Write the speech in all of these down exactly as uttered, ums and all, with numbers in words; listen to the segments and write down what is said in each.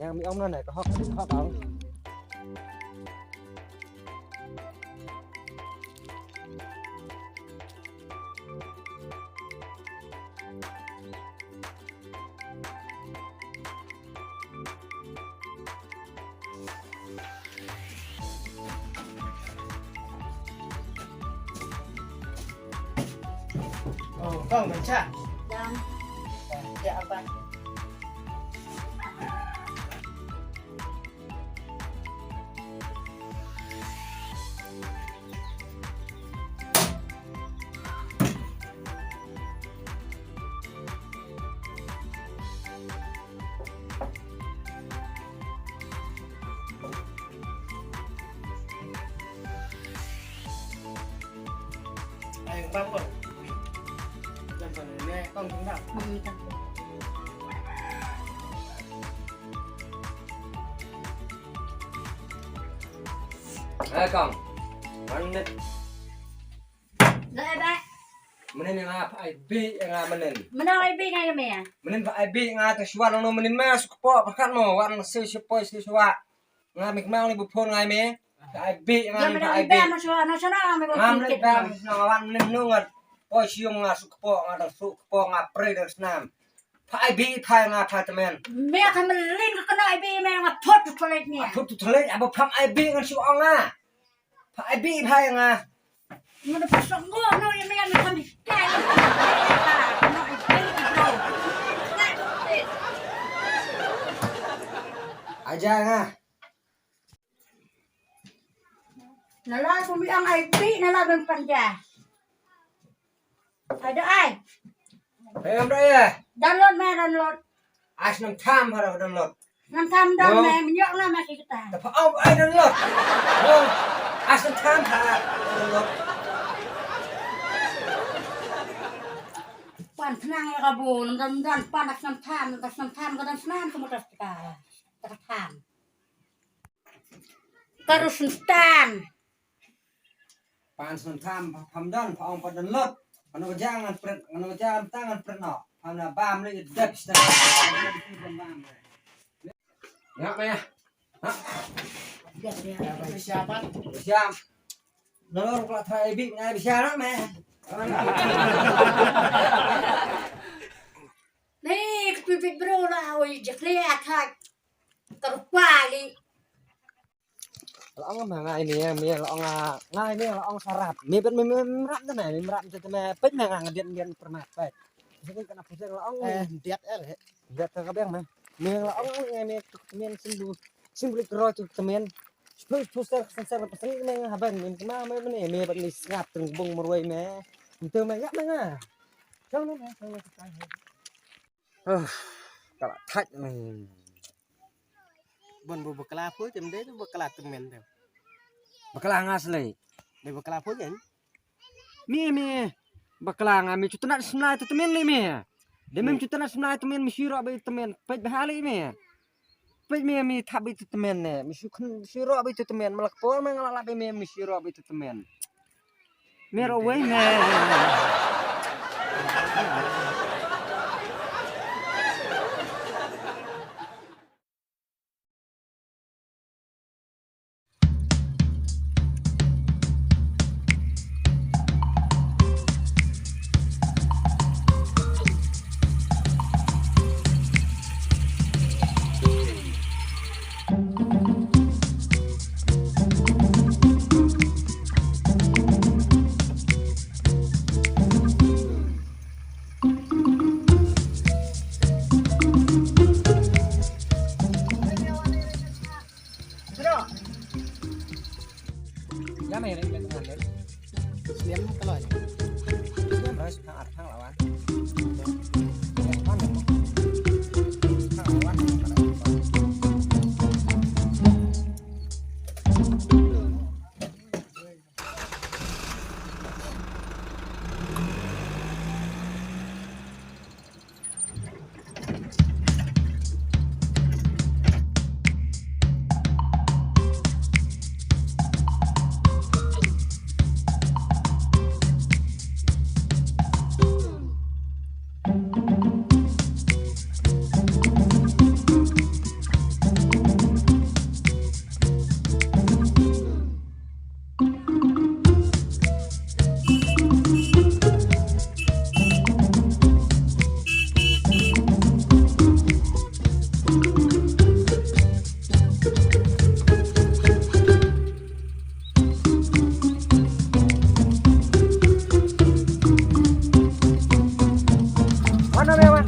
Yang mi ong na ne ka hok, ka hok ong. Oh, kong, ban cha. Dang. Ya, apa? Ai, bang ko. Jangan ne, kong tinggal. Hmm, tak. Eh, kong. Manit. Dah, dah. Menin nga pha ai bi nga menin. Menin ai bi nga ya me. Menin pha ai bi nga te shwa no menin me suk po pakat mo wan se se poi se shwa. Nga mik ma ni bu phone ngai me. Pha ai bi nga ni pha ai bi. Nga menin ba no wan menin no ngat. Poi sium nga suk po nga da suk po nga pre da snam. Pha ai bi pha nga pha temen. Me ka melin ka kena ai bi me nga phot tu toilet ni. Phot tu toilet abo pha ai bi ngan shu ong nga. Pha ai bi pha nga. Nga da pha song go no ya me nga kan kai. No ai bi bro. Aja nga. Nala ku mi ang ai bi nala ben panja. Ada ai. Em da ya. Download me download. As nam tham haro download. Nam tham dang me minyok na ma kita. Tapa om ai download. As nam tham haro download. Pan thnang ya kabu nam dan pan as nam tham as nam tham ka dan snam semua tas kita. Kita tham. Karus ntan. Pan sun tham pham don pha ong pa don lot. Kano ka jang ngan pret, kano ka jang tang ngan pret no. Pham na bam le dep sta. Ya me. Ha. Siapa? Siapa? Nalor pula try big ngai bisa nak me. Ni ktu bit bro la oi jekle athak. Terpali. La ong ma nga ini ya, mi la ong nga ini la ong sarap. Mi bet mi mi rap te me, mi rap te me. Pet me nga ngadian dian permat pet. Jadi kana pusing la ong. Eh, diat el. Diat ka beng me. Mi la ong ngai mi tuk temen simbu. Simbu kro tuk temen. Sepuluh pusar sensar pasang me nga haban mi kema me me mi bet mi sngap teng bung merwai me. Itu me ya me nga. Kau me me kau me. Ah, kala thait me. Bon bu bakla phu tem de bakla temen de. Bakla nga slei. De bakla phu jen. Mi mi bakla nga mi chutanat smlai tu temen le mi. De mi chutanat smlai temen mi shiro be temen. Pej behali mi. Pej mi mi thap be tu temen ne. Mi shu khn shiro be tu temen. Malak por me ngala be mi mi shiro be tu temen. Mi ro wei me. Mana me wan?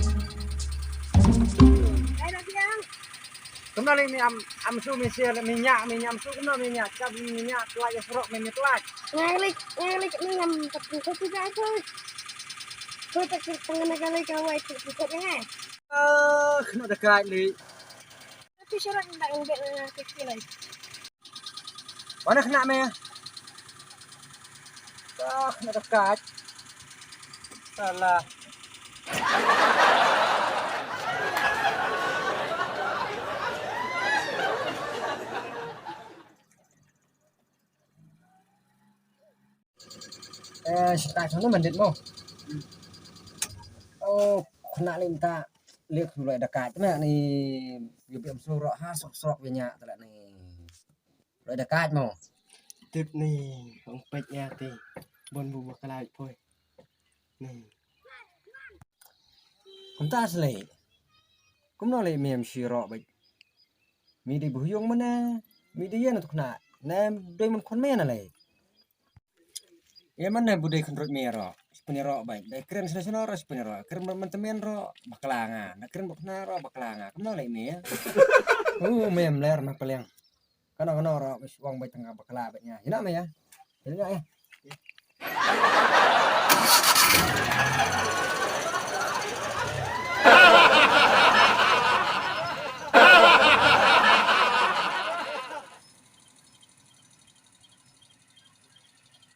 Kumno le mi am, am su mi sia le mi nya, mi nya am su kumno mi nya, kap mi nya tuai ya surok mi mi tuai. Ngai lik, ngai lik ni ngam tak tu tu ga tu. Tu tak tu tengah negara kawai tu tu ngai. Ah, kena dekat le. Tu syarat ndak ngai tu tu lai. Mana kena me? Ah, kena dekat. Salah. Eh, sita sunu mandit mo. Oh, kena lim ta. Lihat dulu ada kat. Kena ni lebih am surok ha, surok surok banyak telah ni. Roi da kaj mo. Tip ni, ong peit ïa te. Bon bu bakla poi. Ni. Kumta slei. Kumno lei mem shi ro beit. Mi dei bu hyung mana. Mi dei ïa na tukna. Na dei mun khon me na lei. Ïa mana bu dei khon roi me ro. Speni ro beit. Dei kren sene sene ro speni ro. Kren man temen ro bakla nga. Na kren bakna ro bakla nga. Kumno lei me. Uh, mem ler na peleng. Kano kano ro mi shwang bai tang bakla ba nya. Ina me ya. Ina ya.